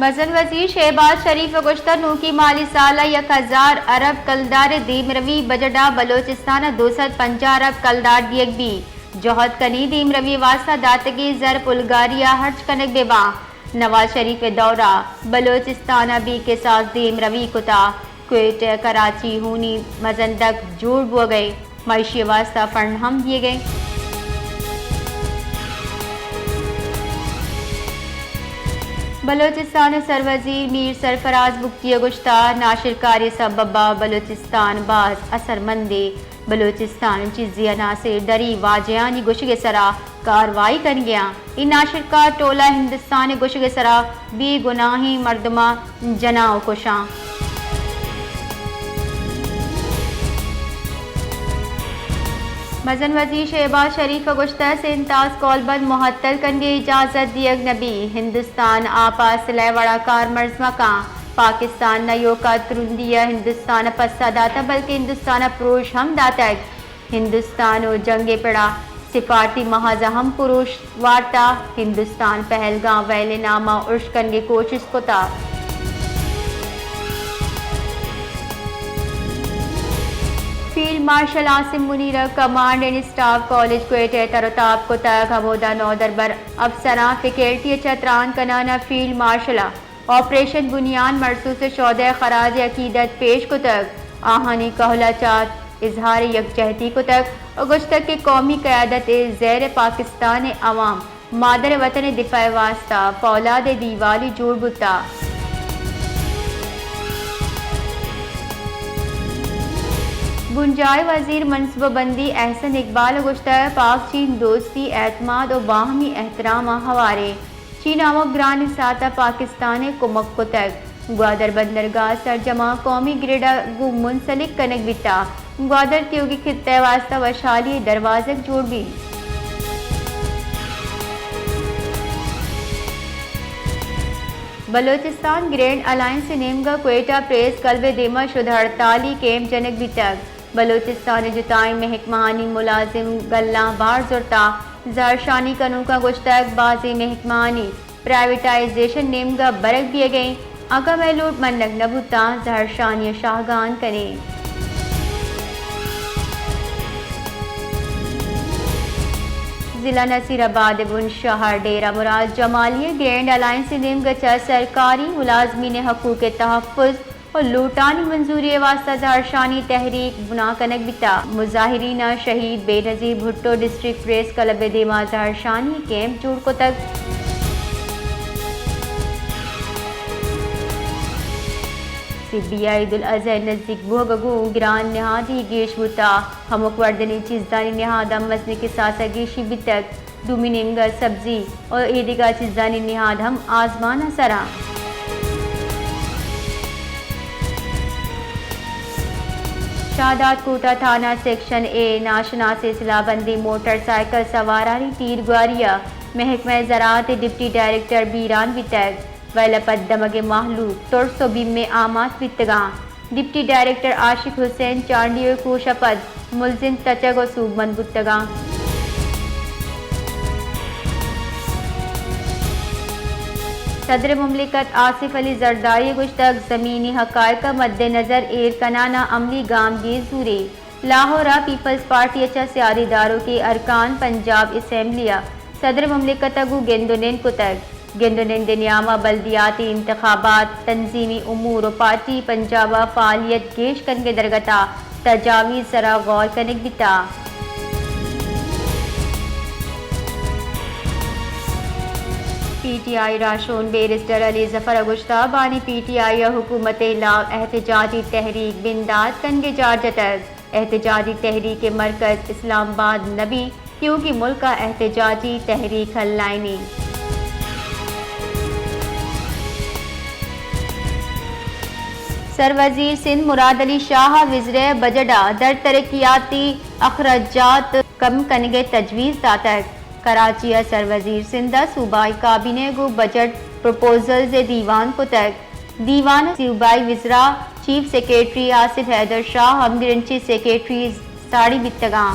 مزن وزیر شہباز شریف ء گوشتگ، نوکی مالی سال ء یک ہزار ارب کلدار ء دیمروی بجٹ ء بلوچستان ء دو سد پنجاہ ارب کلدار دیگ بیت۔ جہد کنی دیمروی واستہ داتگیں زر پلگاری ء ہرچ کنگ بہ باں۔ نواز شریف ء دور ء بلوچستان ء بے کساس دیمروی کتا۔ کوئٹہ ء کراچی ہونی مزن دگ جوڑ بوگ ء، معیشی واستہ فنڈ ہم دیگ ء۔ بلوچستان ء سروزیر میر سرفراز بگٹی ء گوشتہ، ناشرکاری سبب ء بلوچستان باز اثرمندے۔ بلوچستان ء چیزے عناصر ڈری واجہانی گوشگ ء سرا کاروائی کنگ ء آں۔ اے ناشرکار ٹولہ ہندوستان ء گوشگ ء سرا بے گناہیں مردماں جناں و کشاں۔ مزن وزیر شہباز شریف ء گوشتہ، سندھ طاس کولبند معطل کنگ ء اجازت دیگ نہ بیت۔ ہندوستان آپ ء سلہ وڑا کارمرز مکاں۔ پاکستان نہ یوکا ترندی ء ہندوستان ء پسہ داتہ، بلکہ ہندوستان ء پروش ہم داتگ۔ ہندوستان و جنگ ء پڑا سپارتی محاذ ء ہم پروش وارتا۔ ہندوستان پہلگام ویل ء نام ء ارش کنگ ء کوشست کتا۔ فیلڈ مارشل عاصم منیر ء command and staff college Quetta ء تر و تاب کتگ۔ ہمودا نودربر افسراں فیکلٹی ء چہ تران کنان ء فیلڈ مارشل ء آپریشن بنیان مرصوص ء شہداء ء خراج عقیدت پیش کتگ۔ آہانی کہول ء چہ اظہار یکجہتی کتگ و گوشتگ کہ قومی قیادت ء زیر پاکستان ء عوام مادر وطن ء دفاع ء واستہ فولاد ء دیوالی جوڑ بوتہ۔ بنجاہی وزیر منصوبہ بندی احسن اقبال ء گوشتگ، پاک چین دوستی، اعتماد و باہمی احترام ء ہواریں۔ چین ء ہمک گرانیں ساعت ء پاکستان ء کمک کتگ۔ گوادر بندرگاہ سرجماں قومی گرڈ ء گوں منسلک کنگ بیتہ۔ گوادر تیوگی خطہ ء واستہ وشحالی ء دروازگ جوڑ بیت۔ بلوچستان گرینڈ الائنس ء نیمگ ء کوئٹہ پریس کلب ء دیما شد ہڑتالی کیمپ جنگ بیتگ۔ بلوچستان ء جتائیں محکمہانی ملازم گلاں بار زرتا۔ زہرشانی کنوکاں گوشتگ، بازیں محکمہانی پرائیویٹائزیشن نیمگا برگ بیگ ء انت، اگاں مئے لوٹ منگ نہ بوتاں، زہرشانی ء شاہگان کنیں۔ ضلع نصیر آباد ء بن شہر ڈیرہ مراد جمالی ء گرینڈ الائنس ء نیمگا چہ سرکاری ملازمین ء حقوق ء تحفظ و لوٹانی منظوری ء واستہ زہرشانی تحریک بنا کنگ بیتگ۔ مظاہریناں شہید بے نظیر بھٹو ڈسٹرکٹ پریس کلب ء دیما زہرشانی کیمپ جوڑ کتگ۔ سی بی آئی عید الاضحی نزیک بوگ ء گوں گران نہادی گیش بوتگ۔ ہمک وردنی چیزانی نہاداں مزنیں کساس ء گیشی بیتگ۔ دومی نیمگ ء سبزی و اے دگہ چیزانی نہاد ہم آزمان ء سر ء۔ شہداد کوٹہ تھانہ سیکشن اے ناشناسیں سلاہ بندیں موٹر سائیکل سوارانی تیرگواری ء محکمہ زراعت ء ڈپٹی ڈائریکٹر بیران بیتگ۔ ویل ء پد دمگ ء مہلوک ترس و بیم ء آماچ بیتگاں۔ ڈپٹی ڈائریکٹر عاشق حسین چانڈیو ء کوش ء پد ملزم تچگ و سوبمند بوتگاں۔ صدر مملکت آصف علی زرداری ء گوشتگ، زمینی حقائق ء مد نظر ایر کنان ء عملی گامگیج زوریں۔ لاہور ء پیپلز پارٹی ء چہ سیادی داروکیں ارکان پنجاب اسمبلی ء صدر مملکت ء گوں گند و نند کتگ۔ گند و نند ء نیام ء بلدیاتی انتخابات، تنظیمی امور و پارٹی پنجاب ء فعالیت گیش کنگ ء درگت ء تجاویز سر ء غور کنگ بیتگ۔ پی ٹی آئی راہشون بیرسٹر علی ظفر ء گوشتگ، بانی پی ٹی آئی ء حکومت ء ہلاپ احتجاجی تحریک بندات کنگ ء جار جتگ۔ احتجاجی تحریک ء مرکز اسلام آباد نہ بیت، کیونکہ ملک ء احتجاجی تحریک ہلائینی۔ سر وزیر سندھ مراد علی شاہ ء وزرا بجٹ ء در ترقیاتی اخراجات کم کنگ ء تجویز داتگ۔ کراچی ء سر وزیر سندھ ء صوبائی کابینہ ء گوں بجٹ پروپوزلز ء دیوان کتگ۔ دیوان ء صوبائی وزرا چیف سیکرٹری آصف حیدر شاہ ہمگرنچی سیکرٹریز ساڑی بیتگاں۔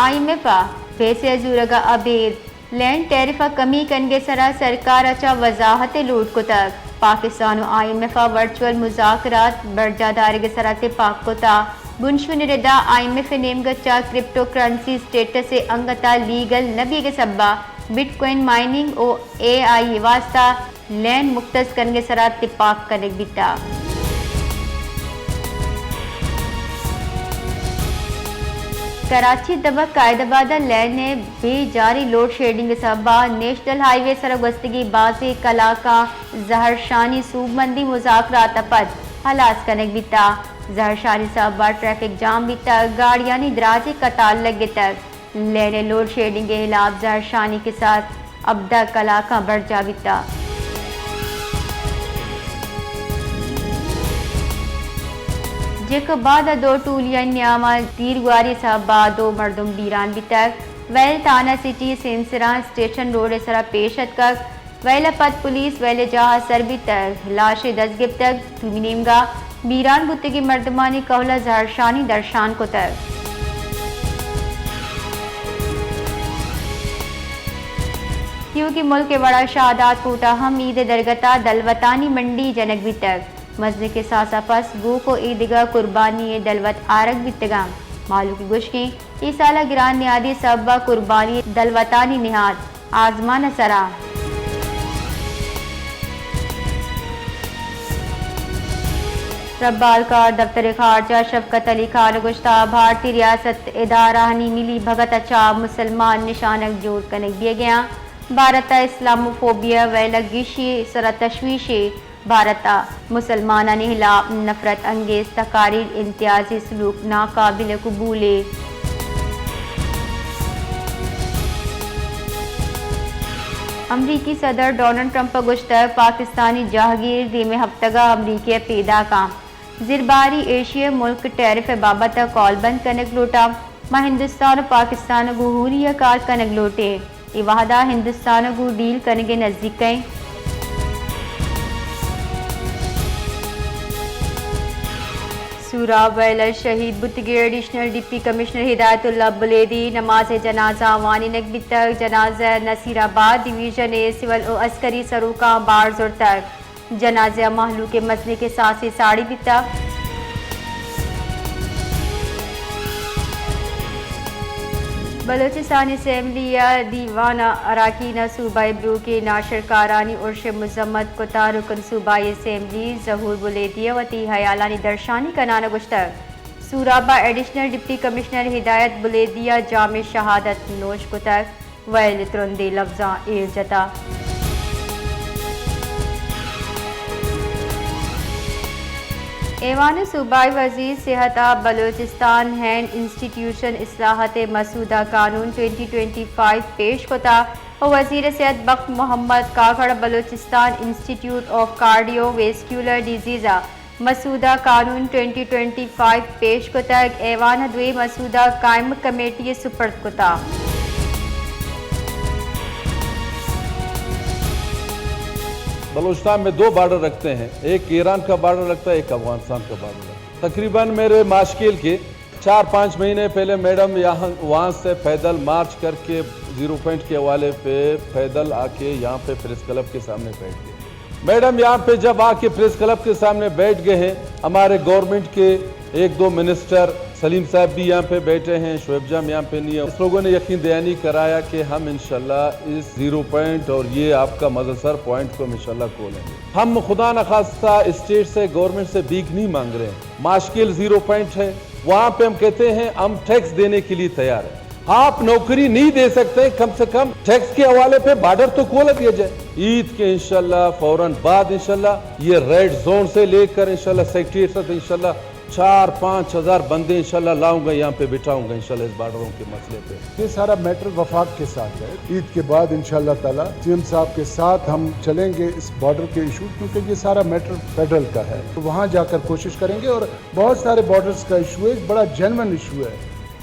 آئی ایم ایف ء پیسہ ءِ زورگ ءَ ابید لینڈ ٹیرف ءَ کمی کنگ ءِ سرا سرکار ءَ چہ وضاحت ءِ لوٹ کتگ۔ پاکستان ءُ آئی ایم ایف ءَ ورچوئل مذاکرات برجاہ دارگ ءِ سرا تپاک کتگ۔ بنشون ءِ ردا آئی ایم ایف ءِ نیمگ ءَ چہ کرپٹو کرنسی اسٹیٹس ءِ انگت ءَ لیگل نہ بیگ ءِ سبب ءَ بٹ کوئن مائننگ ءُ اے آئی ءِ واستہ لین مختص کنگ ءِ سرا تپاک کنگ بیتگ۔ کراچی دمگ قائد آباد ءَ لین ءِ بے جاری لوڈ شیڈنگ ءِ سبب ءَ نیشنل ہائی وے ءِ سرا گوستگیں بازیں کلاکاں زہرشانی سوبمندی مذاکرات ءَ پد ہلاس کنگ بیتگ۔ زہرشانی سبب ءَ ٹریفک جام بیتگ، گاڑیانی دراجیں قطار لگتگ۔ لین ءِ لوڈ شیڈنگ ءِ ہلاپ زہرشانی کساس ہبدہ کلاکاں برجاہ بیتگ۔ جیکب آباد ءَ دو ٹولیانی نیام ءَ تیرگواری ءِ سبب ءَ دو مردم بیران بیتگ۔ ویل تھانہ سٹی ءِ سیمسراں اسٹیشن روڈ ءِ سرا پیش اتکگ۔ ویل ءَ پد پولیس ویل ءِ جاہ ءَ سر بیتگ، لاشے دست گپتگ۔ دومی نیمگا بیران بوتگیں مردمانی کہول ءَ زہرشانی درشان کتگ۔ تیوگیں ملک ءِ وڑا شہداد کوٹ ءَ ہم عید ءِ درگت ءَ دلوتانی منڈی جنگ بیتگ۔ مزنیں کساس ءَ پس گوک ءُ ایدگہ قربانی ءِ دلوت آرگ بیتگاں۔ مہلوک ءِ گوشگ ایں اے سال ءَ گران نیادی ءِ سبب ءَ قربانی ءِ دلوتانی نہاد آزمان ءِ سرا۔ ربالکار دفتر خارجہ شفقت علی خان ءَ گوشتگ، بھارتی ریاست ادارہانی ملی بھگت ءَ چہ مسلمان نشانگ جوڑ کنگ بیگ ءَ اَنت۔ بھارت ءَ اسلاموفوبیا، ویل ءَ گیشی سر ءَ تشویشے، بھارت ءَ مسلمانانی ہلاپ نفرت انگیز تقاریر، امتیازی سلوک ناقابل قبولے۔ امریکی صدر ڈونلڈ ٹرمپ ءَ گوشتگ، پاکستانی جاہگیر دیمے ہپتگ ءَ امریکہ ءَ پیداک اَنت۔ زرباری ایشی ءِ ملک ٹیرف ءِ بابت ءَ کول بند کنگ لوٹاں۔ ما ہندوستان ءُ پاکستان ءَ گوں ہوری ءَ کار کنگ لوٹیں۔ اے وہد ءَ ہندوستان ءَ گوں ڈیل کنگ ءِ نزیک ایں۔ سوراب ویل ءَ شہید بوتگیں ایڈیشنل ڈپٹی کمشنر ہدایت اللہ بلیدی نماز جنازہ وانینگ بیتگ۔ جنازہ نصیر آباد ڈویژن ءِ سول ءُ عسکری سروکاں بار زرتگ۔ جنازہ ءَ مہلوک ءِ مزنیں کساسے ساڑی بیتگ۔ بلوچستان اسمبلی ءِ دیوان ءِ اراکین ءَ صوبائی بلوک ءِ ناشرکارانی ارش ءِ مذمت کتگ۔ رکن صوبائی اسمبلی ظہور بلیدی ءَ وتی ہیالانی درشانی کنان ءَ گوشتگ، سوراب ءَ ایڈیشنل ڈپٹی کمشنر ہدایت بلیدی ءَ جام شہادت نوش کتگ۔ ویل ءَ ترندیں لبزاں ایر جتگ۔ ایوان ءَ صوبائی وزیر صحت ءَ بلوچستان ہینڈ انسٹیٹیوشن اصلاحات ءِ مسودہ قانون ٹوئنٹی ٹوئنٹی فائیو پیش کتگ ءُ وزیر صحت بخت محمد کاکڑ ءَ بلوچستان انسٹیٹیوٹ آف کارڈیو ویسکیولر ڈیزیز ءِ مسودہ قانون ٹوئنٹی ٹوئنٹی فائیو پیش کتگ۔ ایوان ءَ دوئیں مسودہ قائمہ کمیٹی ءَ سپرد کتگ۔ بلوچستان میں دو بارڈر رکھتے ہیں، ایک ایران کا بارڈر رکھتا ہے، ایک افغانستان کا بارڈر رکھتا ہے۔ تقریباً میرے ماشکیل کے چار پانچ مہینے پہلے میڈم یہاں، وہاں سے پیدل مارچ کر کے زیرو پوائنٹ کے حوالے پہ پیدل آ کے یہاں پہ پریس کلب کے سامنے بیٹھ گئے۔ میڈم یہاں پہ جب آ کے پریس کلب کے سامنے بیٹھ گئے ہیں، ہمارے گورنمنٹ کے ایک دو منسٹر، سلیم صاحب بھی یہاں پہ بیٹھے ہیں، شعیب جان یہاں پہ نہیں ہے، اس لوگوں نے یقین دہانی کرایا کہ ہم انشاءاللہ اس زیرو پوائنٹ اور یہ آپ کا مظہر سر پوائنٹ کو ہم انشاءاللہ کھولیں گے۔ ہم خدا نخواستہ اسٹیٹ سے، گورنمنٹ سے بھیک نہیں مانگ رہے ہیں، ماشکیل زیرو پوائنٹ ہے، وہاں پہ ہم کہتے ہیں ہم ٹیکس دینے کے لیے تیار ہیں۔ آپ نوکری نہیں دے سکتے، کم سے کم ٹیکس کے حوالے پہ بارڈر تو کھول دیا جائے۔ عید کے انشاءاللہ فوراً بعد انشاءاللہ یہ ریڈ زون سے لے کر انشاءاللہ سیکرٹریٹ تک انشاءاللہ چار پانچ ہزار بندے انشاءاللہ لاؤں گا، یہاں پہ بٹھاؤں گا انشاءاللہ اس بارڈروں کے مسئلے پہ۔ یہ سارا میٹر وفاق کے ساتھ ہے۔ عید کے بعد انشاءاللہ تعالیٰ سی ایم صاحب کے ساتھ ہم چلیں گے اس بارڈر کے ایشو، کیونکہ یہ سارا میٹر فیڈرل کا ہے۔ تو وہاں جا کر کوشش کریں گے اور بہت سارے بارڈرز کا ایشو ہے، ایک بڑا جینوئن ایشو ہے۔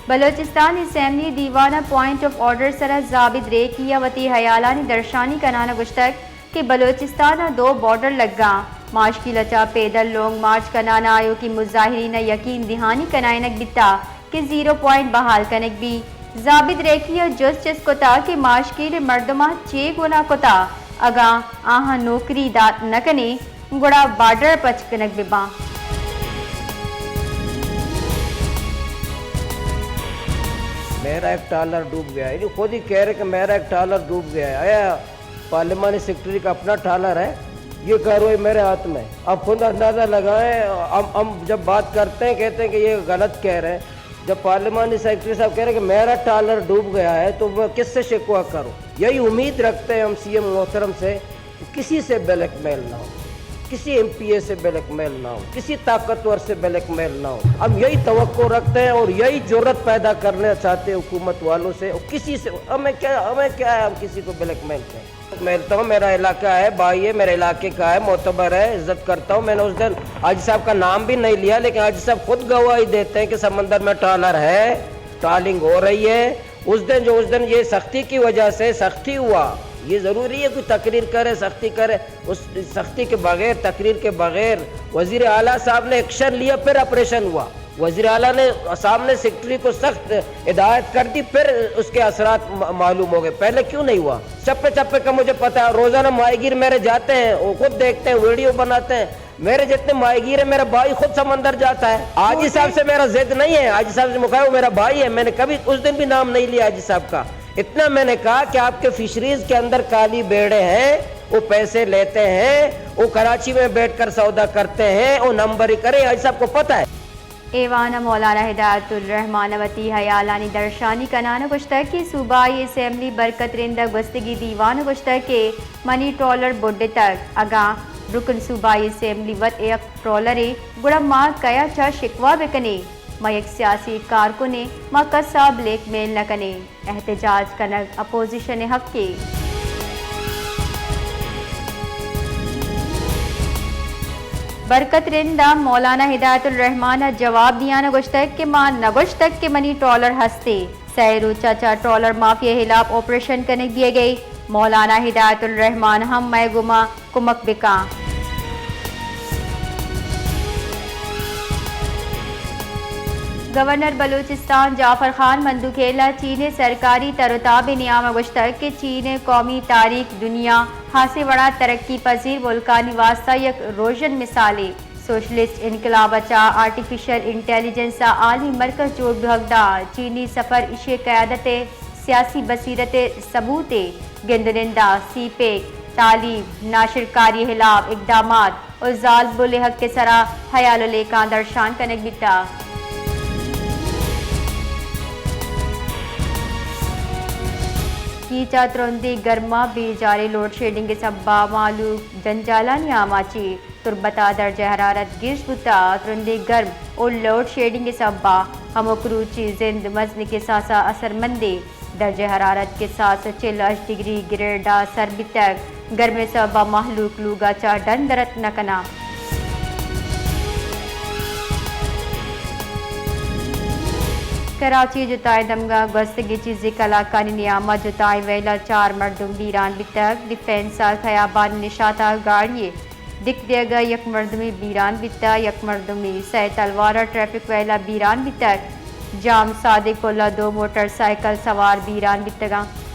بلوچستان اسمبلی دیوان ء پوائنٹ آف آرڈر سرا زابد ریکی ء وتی ہیالانی درشانی کنان ء گوشتگ کہ بلوچستان ء دو بارڈر لگاں، ماشکیل ء چہ پیدل لونگ مارچ کنان ء آیوکیں مظاہرین ء یقین دہانی کنائینگ بیتا کہ زیرو پوائنٹ بحال کنگ بیت۔ زابد ریکی ءَ جست چست کتگ کہ ماشکیل ءِ مردماں چے گناہ کتگ، اگاں آہاں نوکری دات نہ کنیں گڑا بارڈر پچ کنگ بہ باں۔ میرا ایک ٹرالر ڈوب گیا ہے، یعنی خود ہی کہہ رہے کہ میرا ایک ٹرالر ڈوب گیا ہے۔ آیا پارلیمانی سیکرٹری کا اپنا ٹرالر ہے، یہ کاروائی میرے ہاتھ میں۔ اب خود اندازہ لگائیں، ہم ہم جب بات کرتے ہیں کہتے ہیں کہ یہ غلط کہہ رہے ہیں۔ جب پارلیمانی سیکرٹری صاحب کہہ رہے ہیں کہ میرا ٹرالر ڈوب گیا ہے تو میں کس سے شکوہ کروں؟ یہی امید رکھتے ہیں ہم سی ایم محترم سے کہ کسی سے بلیک میل نہ ہو، کسی ایم پی اے سے بلیک میل نہ ہو، کسی طاقتور سے بلیک میل نہ ہو۔ ہم یہی توقع رکھتے ہیں اور یہی جرات پیدا کرنا چاہتے ہیں حکومت والوں سے۔ اور کسی سے ہمیں کیا، ہمیں کیا ہے، ہم کسی کو بلیک میل کریں؟ میلتا ہوں، میرا علاقہ ہے، بھائی ہے، میرے علاقے کا ہے، معتبر ہے، عزت کرتا ہوں۔ میں نے اس دن حاجی صاحب کا نام بھی نہیں لیا، لیکن حاجی صاحب خود گواہی دیتے ہیں کہ سمندر میں ٹرالر ہے، ٹرالنگ ہو رہی ہے۔ اس دن جو، اس دن یہ سختی کی وجہ سے سختی ہوا، یہ ضروری ہے کوئی تقریر کرے، سختی کرے؟ اس سختی کے بغیر، تقریر کے بغیر وزیر اعلیٰ صاحب نے ایکشن لیا، پھر آپریشن ہوا۔ وزیر اعلیٰ نے سامنے سیکرٹری کو سخت ہدایت کر دی، پھر اس کے اثرات م-، معلوم ہو گئے۔ پہلے کیوں نہیں ہوا؟ چپے چپے کا مجھے پتا ہے، روزانہ ماہی گیر میرے جاتے ہیں، وہ خود دیکھتے ہیں، ویڈیو بناتے ہیں۔ میرے جتنے ماہی گیر ہیں، میرا بھائی خود سمندر جاتا ہے۔ حاجی صاحب سے میرا ضد نہیں ہے، حاجی صاحب سے مخالف، میرا بھائی ہے، میں نے کبھی اس دن بھی نام نہیں لیا حاجی صاحب کا۔ اتنا میں نے کہا کہ آپ کے فشریز کے اندر کالی بیڑے ہیں، وہ پیسے لیتے ہیں، وہ کراچی میں بیٹھ کر سودا کرتے ہیں، وہ نمبر ہی کریں، حاجی صاحب کو پتہ ہے۔ ایوان ءَ مولانا ہدایت الرحمان ءَ وتی ہیالانی درشانی کنان ءَ گوشتگ کہ صوبائی اسمبلی برکت رند ءَ گوستگی دیوان ءَ گوشتگ کہ منی ٹرالر بڈتگ، اگاں رکن صوبائی اسمبلی وت یک ٹرالرے، گڑا ما کیا چہ شکوہ بکنیں؟ ما یک سیاسی کارکنے، ما کس ءَ بلیک میل نہ کنیں۔ احتجاج کنگ اپوزیشن ءِ حقے۔ برکت رند ءَ مولانا ہدایت الرحمان ءَ جواب دیان ءَ گوشتگ کہ ما نہ گوشتگ کہ منی ٹرالر ہستے۔ سئے روچ ءَ چہ ٹرالر مافیا ءِ ہلاپ آپریشن کنگ بیگ ءَ۔ مولانا ہدایت الرحمان ہم مئے گوما کمک بکاں۔ گورنر بلوچستان جعفر خان مندوخیل ءَ چین ءِ سرکاری تر ءُ تاب ءِ نیام ءَ گوشتگ کہ چین ءِ قومی تاریخ دنیا ءِ ہاسیں وڑا ترقی پذیر ملکانی واستہ یک روژن مثالے۔ سوشلسٹ انقلاب ءَ چہ آرٹیفیشل انٹیلیجنس ءَ عالی مرکز جوڑ بوھگ داں۔ چینی سفر ایشی ءِ قیادت ءِ سیاسی بصیرت ءِ ثبوتے۔ گند نند ءَ سی پیک، تعلیم، ناشرکاری ءِ ہلاپ اقدامات ءُ زالبول ءِ حق ءِ سرا ہیال ءُ لیکہاں درشان کنگ بیتگ۔ کیچ ءَ ترندیں گرم ءَ بیجاریں لوڈشیڈنگ ءِ سبب ءَ مھلوک جنجالانی آماچ۔ تربت ءَ درجہ حرارت گیش بوتگ۔ ترندیں گرم ءُ لوڈشیڈنگ ءِ سبب ءَ ہمک روچی زند مزنیں کساس ءَ اثرمندیں۔ درجہ حرارت کساس چل ءُ ہشت ڈگری گریڈ ءَ سر بیتگ۔ گرم ءِ سبب ءَ مھلوک لوگ ءَ چہ ڈن در اتک نہ کناں۔ کراچی ءِ جتائیں دمگ ءَ گوستگیں چیزے کلاکانی نیام ءَ جتائیں وئیل ءَ چار مردم بیران بیتگ۔ ڈیفنس ءِ خیابان ءِ نشات ءَ گاڑی ءِ ڈک دیگ ءَ یک مردمے بیران بیتگ، یک مردمے سئے تلوار ءَ ٹریفک وئیل ءَ بیران بیتگ۔ جام سادے کل ءَ دو موٹر سائیکل سوار بیران بیتگ اَنت۔